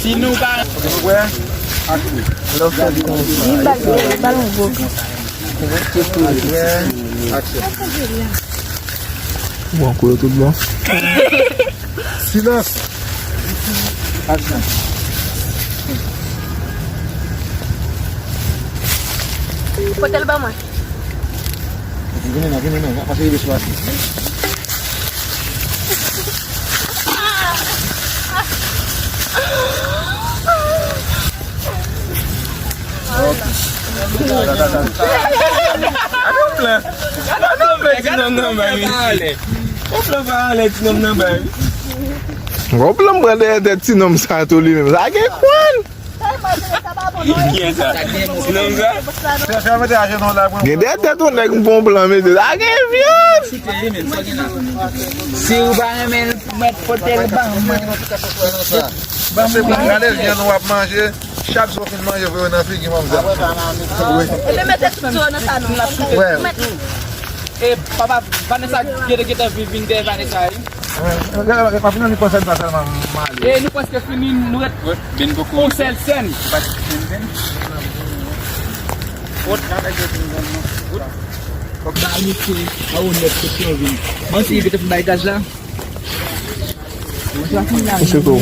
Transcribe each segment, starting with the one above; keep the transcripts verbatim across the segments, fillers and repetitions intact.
Si nou pa... Ok, nou prè? Aksyon. Li bal, li bal yon gwo. Aksyon. Bon, kou yo tout bon. Silans. Aksyon. Pote l ban mwen. Vini non, vini non. Pase rive sou asis. Gade yon plan. Gade yon plan ti nonm nan bay wi. Yon plan pa anlè ti nonm nan bay wi. Yon plan pran dèyè tèt ti nonm sa tou li menm. Sa gen kwen. Kiyès sa? Ti nonm sa? Gen de tèt yon nèg m gon blan mete. Sa gen vyòl. Si ou pa renmen l, mèt pote l ban mwen. Ban mwen. Gade vyann w ap manje. Chak jou w fin manje, voye nan figi manmzèl. Wi. Ebyen, mete tout yo nan sa non. Wè. E papa, Vanessa, gete, gete, vin, vin dèyè Vanessa, wi. Mwen fin annik pran sèn sa sèlman, m ale. E nou prèske fini, nou ret yon sèl sèn. Fòk ba misye a onèt kote yo vin. Mwen si vite pou bay gaz la. Mesye tou.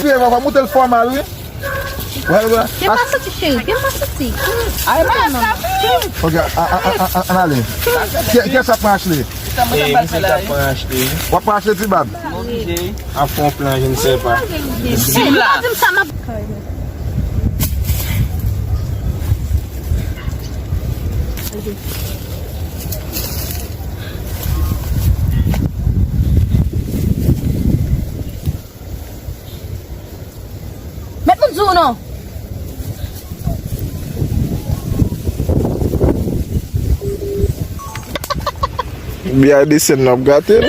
Piye, papa, moute l fò mal, wi. Gen pa santi, cheri, gen pa santi. Ay, mwen, non. Ok, a, a, a, a, ann ale. Kiyès k ap pran Ashley? E, misye k ap pran Ashley. W ap pran Ashley, ti bab? Ap fè yon plan, je ne sais pas. Sim la. Mèt moun di w non. Behind the scene nan ap gate l.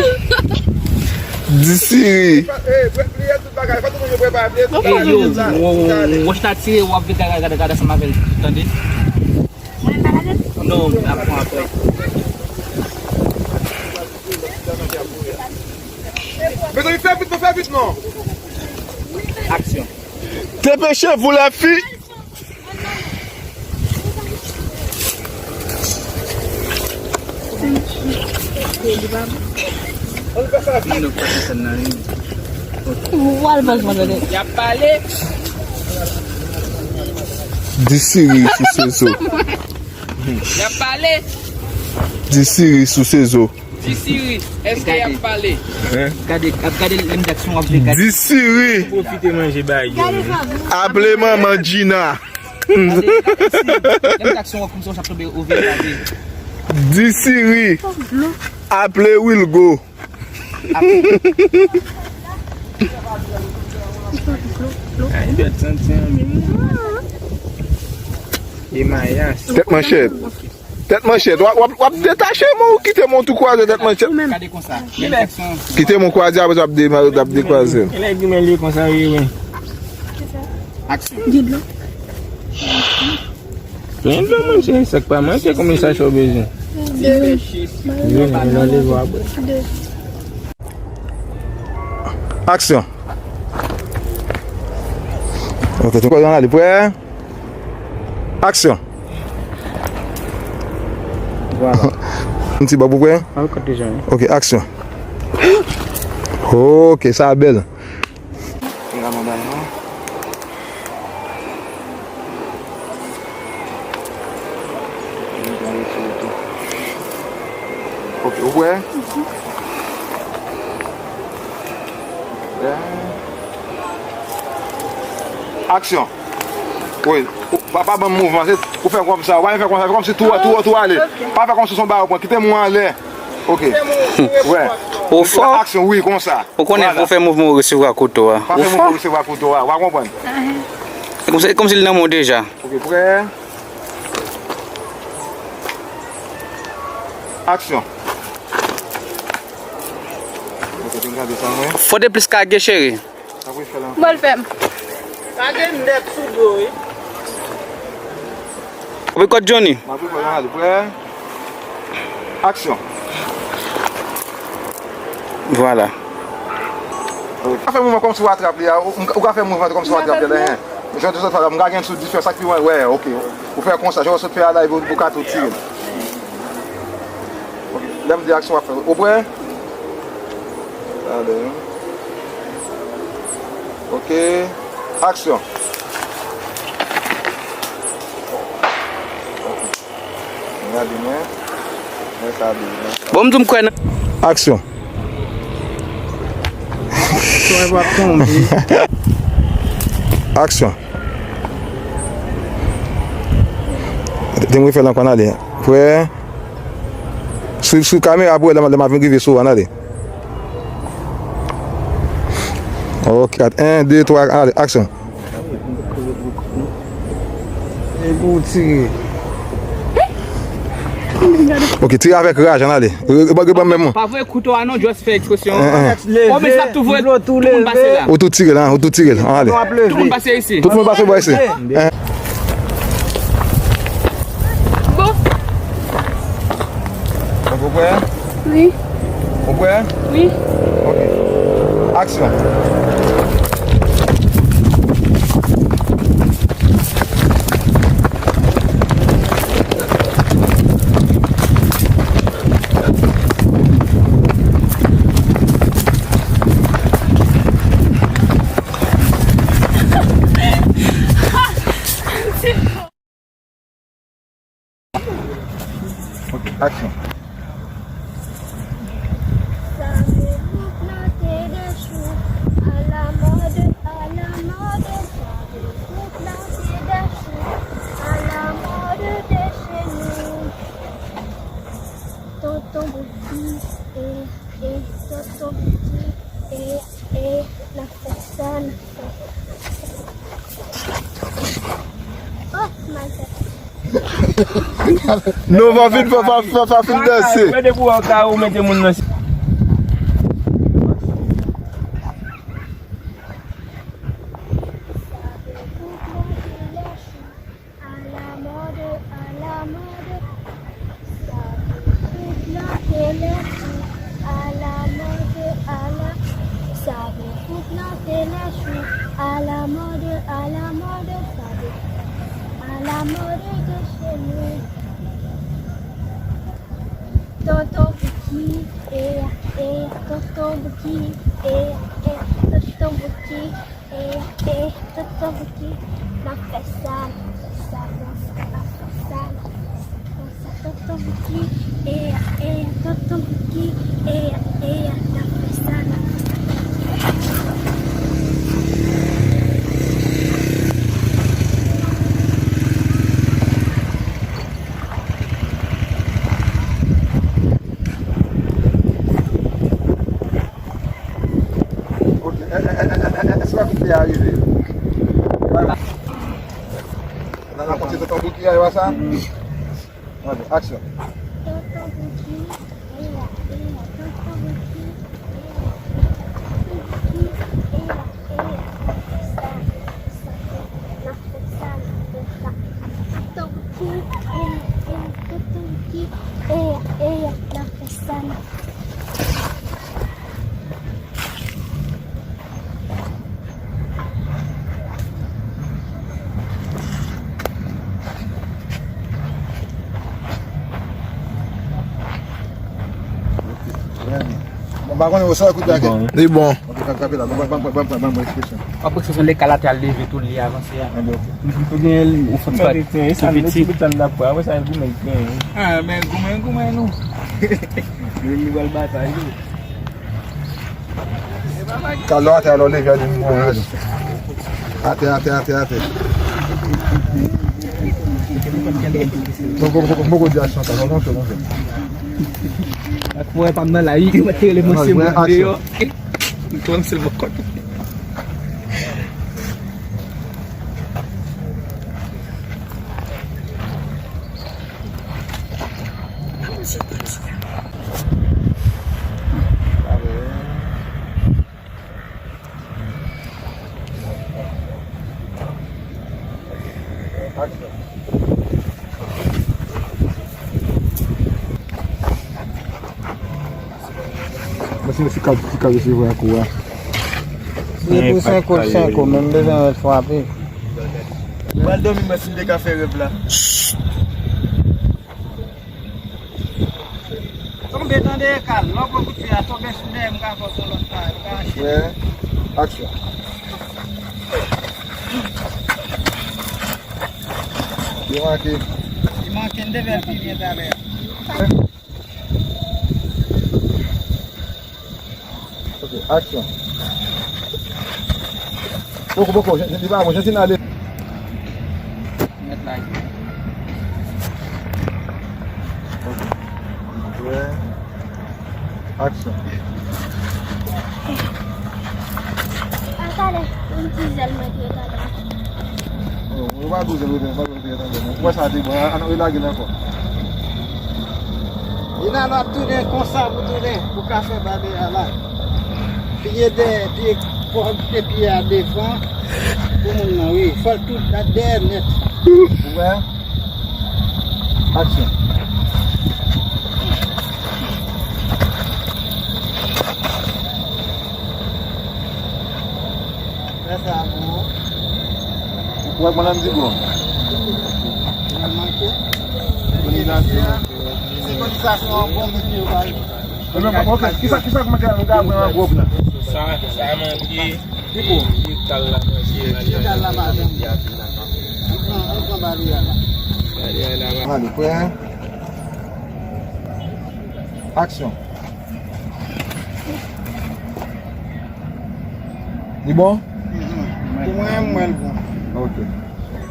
Disiri. Ey, yo, w, w, w, wòch la tire, w ap vin gade, gade, gade ansanm avè l, tande? Non, m ap pran apre. Mezanmi, fè vit non, fè vit non. Aksyon. Dépêchez-vous, les filles. Y ap pale. Disiri sou sezo. Y ap pale. Disiri sou sezo. Disiri, èske y ap pale? Gade, ap gade lè m di aksyon w ap vle gade. Disiri. Pwofite manje bay yo. Aple manman Gina. Gade, gade, lè m di aksyon w ap kòmsi w ap tonbe ou vle gade. Disiri. Aple Wilgo. Ay, bèt santi an menm. E mayas. Tèt manchèt. Tèt manchèt, w ap, w ap, w ap detache men w kite men w tou kwaze tèt manchèt. Gade konsa. Kite men w kwaze, apre sa w ap de-, w ap dekwaze l. E nèg goumen li konsa, wi, wi. Aksyon. Gen dlo. Gen dlo, monchè, sa k pa manke, konbyen sachè w bezwen? De. Wi, men nan levo a bwè. De. Aksyon. Ok, tout moun ale, prè? Aksyon. Vwala. Yon ti bab ou prè? An, kote jan. Ok, aksyon. Ok, sa bèl. Yon gade bay non. Ok, ou prè? Aksyon. Wi, ou, pa, pa ban m mouvman, se, ou fè kòmsa, ou pa fè kòmsa, fè kòmsi tou, tou, tou ale. Pa fè kòmsi se yon bagay ou pran, kite men w anlè. Ok. Ou fò. Aksyon, wi, konsa. Ou konnen pou fè mouvman ou resevwa kouto a. Pa fè mouvman ou resevwa kouto a, w a konprann. E kòmsi, e kòmsi li nan men w deja. Ok, prè. Aksyon. Ok, vin gade sa mwen. Fò de plis kage, cheri. Sa pou fè la. Mwen l fè m. Kage nèt sou do, wi. Ou rekòt Johnny. M ap rekòt Johnny, prè. Aksyon. Vwala. Ou ka fè mouvman kòmsi w atrap li a, ou, ou ka fè mouvman kòmsi w atrap li a, hein. Jan w sot fè la, m ka gen sou diferan, sa k pi lwen, wè, ok. Ou fè konsa, jan w sot fè a la, epi ou ka tou tire l. Ok, lè m di aksyon, w ap fè. Ou prè? Talè. Ok. Aksyon. Gade mwen. Mwen sa di mwen. Bon, m di m kwè nan. Aksyon. Mwen pa tonbe. Aksyon. Te mwen fè l ankò, n ale. Prè. Swiv sou kamera pou wè lè m, lè m ap vin rive sou ou, n ale. Ok, kat, en, de, twa, ale, aksyon. E pou w tire. Ok, tire avèk raj, ann ale. Re-, re-, reban menm mwen. Pa voye kouto a non, just fè ekspresyon. Hein, hein. Leve, oh, men sa tou voye, tout moun pase la. Ou tou tire la, ou tou tire la, ann ale. Tout moun pase isi. Tout moun pase bò isi. Hein. Bon. Ou prè? Wi. Ou prè? Wi. Ok. Aksyon. Ok, aksyon. Sa vle nou plante de chou, à la mode, à la mode. Sa vle nou plante de chou, à la mode de chez nous. Tonton Bouki, eh, eh, tonton Bouki, eh, eh, n ap fè sa, n ap fè sa. Oh, my God. Non, pa fin, pa, pa, pa, pa fin danse. Mwen depi w ka ou mete moun nan. À la mode, à la mode, ça veut tout planter les choux. À la mode, à la, ça veut tout planter les choux. À la mode, à la mode, ça veut, à la mode de chez nous. Tonton Bouki, eh, eh, tonton Bouki, eh, eh, tonton Bouki. Eh, eh, tonton Bouki, n ap fè sa, n ap fè sa konsa, n ap fè sa, n ap fè sa konsa. Tonton Bouki, eh, eh, tonton Bouki, eh, eh, n ap fè sa, n ap fè sa. Ok, è-, è-, è-, è-, è-, èske w ap kite a rive? Nan, nan, kontinye tonton Bouki a, e pa sa? Ok, aksyon. Tonton Bouki, e la, e la, tonton Bouki, e la, tonton Bouki, e la, e la, sa, sa, sa, sa, sa, tonton Bouki, e la, e la, tonton Bouki, e la, e la, n ap fè sa, n ap fè sa. Bon, pa konnen ou sa koute ak. Li bon. Ok, kap, kap la. Ban, ban, ban, ban, ban, ban, ban ekspresyon. Apre ekspresyon, lè kal la te al leve tou, li avanse a. Anben, ok. Ou gen yon fòt sa. Mèt, e sa, ti piti. Ti piti sa n ap pran, apre sa, goumen, goumen. Ah, men goumen, goumen, nou. Nou, nou pral batay, nou. Kal la atè, alò leve a di m bon la di. Atè, atè, atè, atè. Bon, bon, bon, bon, bon, di aksyon sa, non, non, non, non. Ak mwen pa m nan la, wi, mwen te rele mwen se mwen deyò. M kòmanse mwen kont. Mwen se, se kab, se kab resevwa kou a. Se pou senk kou, senk kou, men m bezwen wè l frape. Pral dòmi, mwen si m te ka fè rèv la. Tonbe tande kal, lè w pran kout pye a, tonbe sou dèyè m ka fè w sou lòt pa, yo ka rache. Prè, aksyon. Li manke. Li manke, m te fè l pi byen talè a. Ok, aksyon. Poko, poko, jan, li pa bon, jan ti n ale. Mèt la. Ok. Aksyon. Atale, yon ti zèl mwen te tande. Oh, ou pa bezwen rete, ou pa bezwen rete tande, non. Ou wè sa te bon, an, an nou relage l ankò. Li nan lòt tounen konsa pou tounen, pou ka fè bale a la. Pye dèyè, pye kò, pye a devan. Pou moun nan, wi. Fò l tout dat dèyè nèt. Ou wè? Aksyon. Fè sa bon. Ou wè k madanm di bon. Pral manke. Sikonizasyon an bon, mesye yo pa. Ebyen, ok, kisa, kisa k manke la, nou ka pran an gwòg la. Sa, sa manke. Ki bon? Ki kal la manje, kal la manje. Ann pran, ann pran bale a la. Bale a la. Allez, prêt? Action. Li bon? Mhm. Pou mwen, mwen l bon. Ok.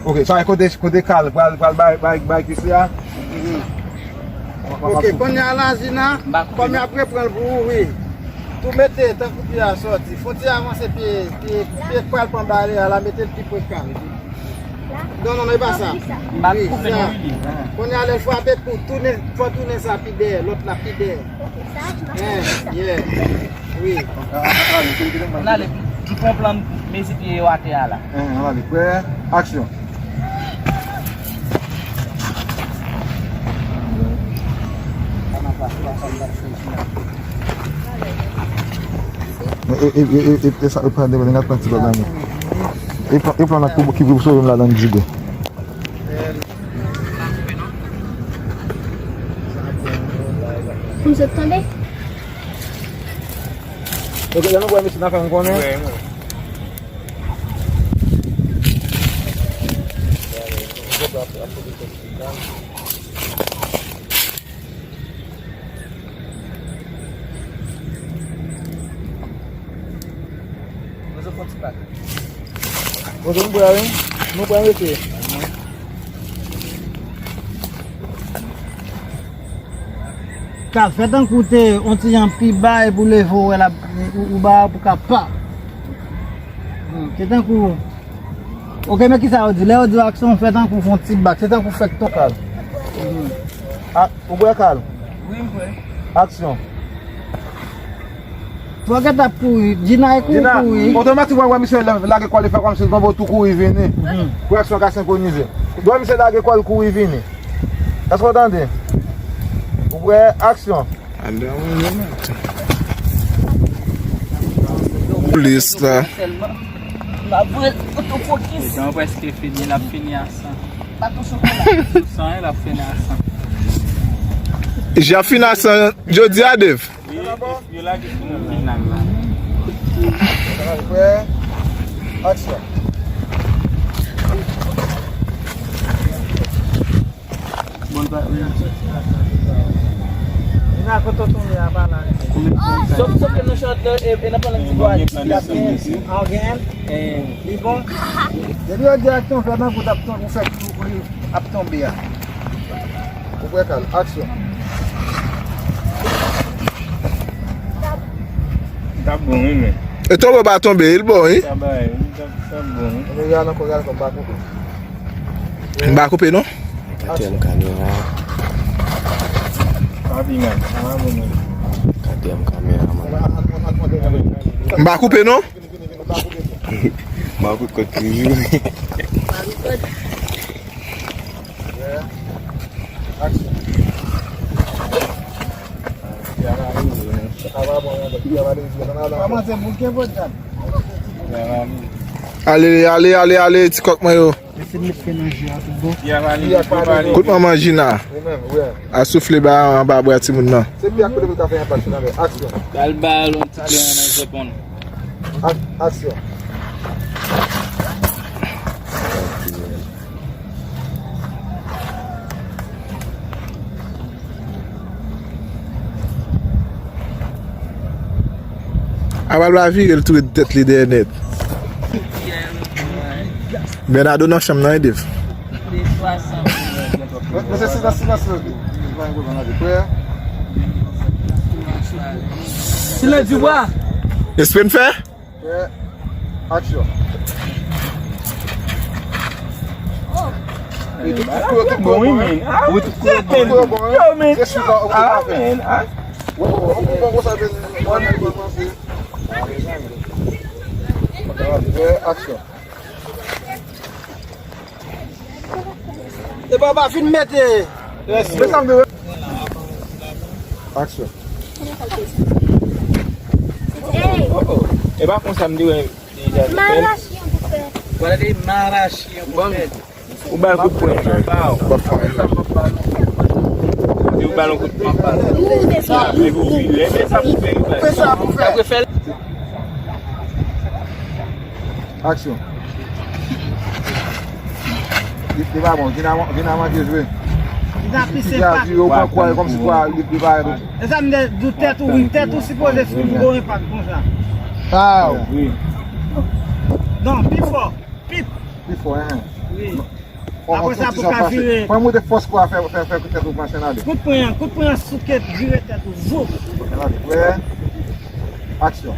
Ok, sa e kote, kote kal pral, pral bay, bay, bay kise a? Mhm. Ok, kounye a la, Zina, kòm y ap reprann pou ou, wi. Tou mete, tankou pye a sòti. Fon ti avanse pye, pye, pye k pral pran bale a la, mete l pi pre kal. Non, non, non, e pa sa. M ap koupe non, Willy. Kounye a lè l frape pou tounen, fò tounen sa pi dèyè, lòt la pi dèyè. Ok, sa a ki mache. Eh, yeah. Wi. Ann ale, m pran plan mezi pye yo atè a la. Ann ale, prè, aksyon. E, e, e, e, e, e sa, e pran de, e pran ti lòt la, men. E pran, e pran nan kou ki pou sove m la nan djide. Pou m sot tonbe? Ok, lè nou wè mesye nan fè m konnen. Mwen sot fon ti pak. Bon, nou pral, wi. Nou pral rete. Kal, fè tankou w te on ti jan pi ba epi w leve w wè l ap, ou, ou ba pou ka pa. Hmm, se tankou, ok, men kisa yo di? Lè yo di w aksyon, fè tankou w fè on ti bak. Se tankou w fèk tonbe. Kal. Hmm. A, ou prè, Kal? Wi, m prè. Aksyon. Fòk ap kouri. Djina e kouri, Djina, kouri. Otomatikman, wè misye lage kò l, li fè kòmsi l tonbe, ou tou kouri vini. Mhm. Pou aksyon ka senkwonize. Wè misye lage kò l, kouri vini. Èske w tande? Ou prè? Aksyon. Polis la. M ap voye l otofokis. Letan prèske fini, l ap fini a san. Baton chokola. San, l ap fini a san. J ap fini a san jodi a, Dave. Yo lage sou nan final la. Prè, aksyon. Bon, pa, wi. Nina, kote w tonbe a, pa la. Sòf, sòf ke nan chòt la, e, e nan pale ti bwa, ti ap gen, an gen, e, li bon. Depi yo di aksyon, fè nan gout ap tonbe, ou fè tou, ou ap tonbe a. Ou prè, Kal, aksyon. T ap bon, wi, men. E tonbe pa tonbe, il bon, wi. Sa bay, wi, t ap, t ap bon, wi. Ann gade ankò, gade ankò, m pa konprann. M pa koupe, non? Katriyèm kamera. Pa pi mal, sa va bon, men. Katriyèm kamera, man. M pa koupe, non? M pa koupe kot toujou. Ale, ale, ale, ale, ti kòk mwen yo. Kout manman Jina. A soufle ba anba bra timoun nan. Al ba l yon ti plen nan zepon. Aksyon. Aval la vire l tou ret tèt li dèyè nèt. Bernardo nan chanm nan, ede. Mesye, silans, silans, silans. Silans di wa. Espre n fè? Prè, aksyon. Wi, tout koulè, tout koulè bon, wi. Wi, tout koulè bon, wi. Yo, men. Prè, aksyon. Epa, pa fin mete. Aksyon. Epa konsa m di wè deja. Marachi an pou fè. Wala de marachi an pou fè. Ou ba l kout pwen. Ou ba l kout pwen. Ou de sa. Leve sa pou fè. Aksyon. Li, li pa bon. Gina, Gina manke jwe. Gina pise pa. Ou pran kwa kòmsi kwa li, li pa. E sa m di, di tèt ou, wi, tèt ou sipoze sou gwo enpak konsa. Aw. Wi. Non, pi fò. Pip. Pi fò, hein. Wi. Apre sa, pou ka vire. Fò mwen te fòs kwa fè, fè, fè tèt ou panche nan de. Kout pwen an, kout pwen an souke, vire tèt ou. Voup. Prè. Aksyon.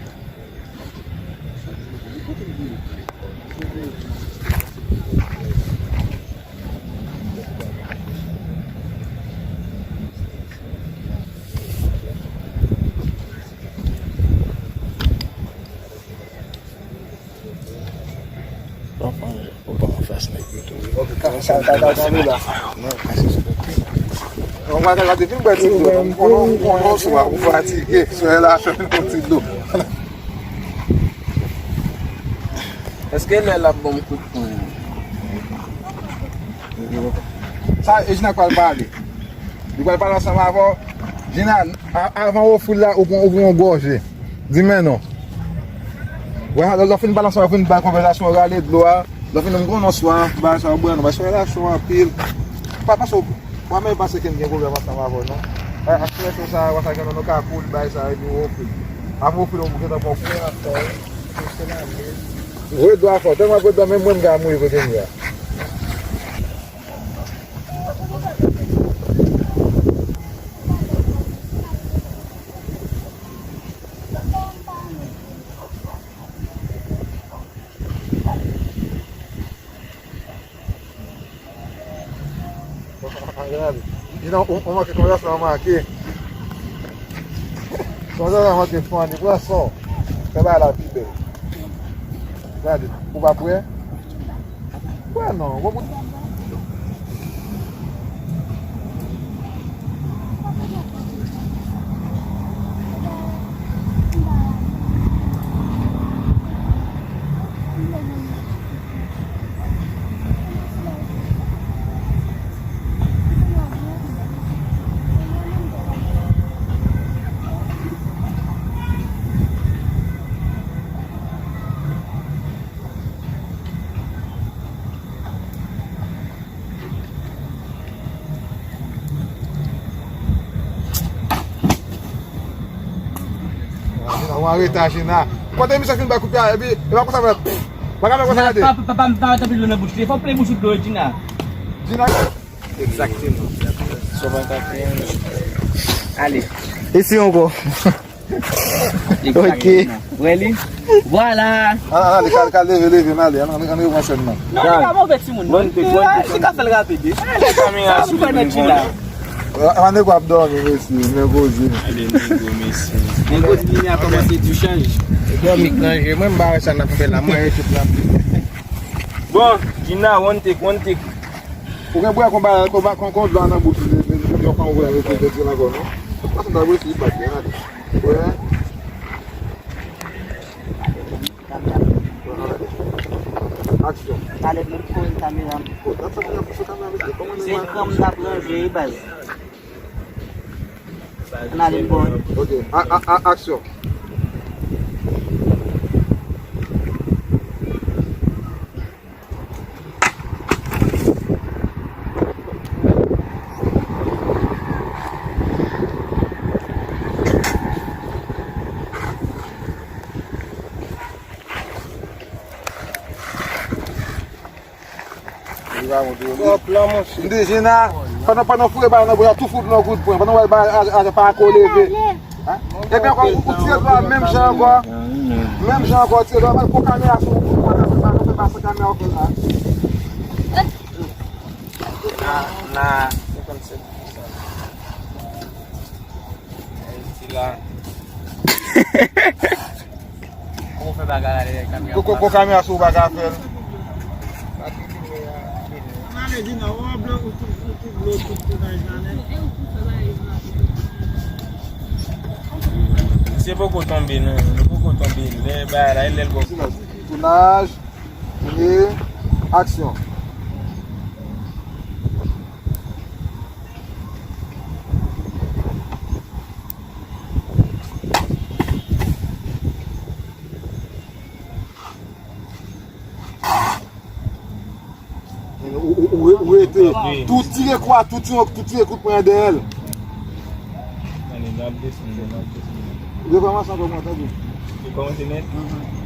Mwen pa gen la depi m bwè ti dlo, non, m konnen, m konnen w swa, ou fatige, soulèy la fè m pran ti dlo. Èske lè l ap ban m kout pwen? Sa, e Gina k pral pale. Li pral pale ansanm avè w. Gina, a- avan w ofri l la, ou pran ou pran yon gòje. Di men non. Wè, lè w fin pale ansanm, fin bay konvèsasyon, rale dlo a. Lè w fin, m konnen w swaf, bagay sa, w bwè non, bagay sa relasyon anpil. Pa pase w, pa menm pase ke m gen pwoblèm ansanm avè w non. A- Aswè sou sa, wè sa gen non, nou ka koul, bagay sa, epi w ofri. Avan w ofri l, ou gentan pran koul. Vre dwa fò, tèlman vre dwa, menm mwen m ka mouri kote m ye a. Gina, ou ou manke konvèsasyon an manke. Konvèsasyon an manke fò, li pran son. Fè bagay la pi bèl. Gade, ou pa prè? Kwè non, bon, bon. Gina, ou an reta, Gina. Kote misye fin bay kout pye a, epi, e pa konsa fè. Pa ka fè konsa, gade. Pa, pa, pa, pa, pa, tanpri dlo nan bouch li. Fò w plen bouch ou dlo, Gina. Gina. Egzakteman. Sou vennkat. Ale. Isi ankò. Ok. Wè li? Vwala. An, an, ale, ka, ka leve, leve, n ale. An, an, an, repran sèn nan. Non, li pa move timoun non. One take, one take. Si ka fè l rapid wi. Ale, kamera sou timoun. An, an, nego ap dòmi, mesye, nego di. Ale, nego, mesye. Nego di Gina kòmanse di chanj. Dòmi k nan je mwen, m pa wè sa n ap fè la, mwen e tout la. Bon, Gina, one take, one take. Ou gen bwè konba, konba, kon, kon dlo nan bouch li, li, li, li, li, li, li, li, li, li, ankò, non? Pase nan bouch li, pa byen, gade. Bwè. Aksyon. Talè m ap kore kamera m. Oh, dat sa mwen ap sou kamera, mesye. Kòman nou... Se ekran m t ap ranje wi, baz. Ann ale bò. Ok, a, a, a, aksyon. Li pa monte yo. Twòp lan, monchè. M di Gina, pandan, pandan w foure bagay nan bouch la, tou fout nan kout pwen. Pandan w wè bagay a, a, a pa ko leve. Hein? Epi ankò, ou, ou tire dlo a menm jan ankò. Menm jan ankò, tire dlo a, men pou kamera sou ou, ou pa ka fè, pa ka fè pa san kamera ou fè la. Na, na, senkannsèt pou san. Ti la. Kòman w fè bagay la dèyè kamera? Kòkò, kòkò kamera sou ou pa ka fè l. Misye poko tonbe non, nou poko tonbe. Lè bagay la, e lè l bò. Tounaj, e aksyon. Ou, ou, ou, ou rete. Tou tire kou a, tou tire, tou tire kout pwen dèyè l. Devan mache ankò mwen, tande. Li kòmanse nèt? Mhm.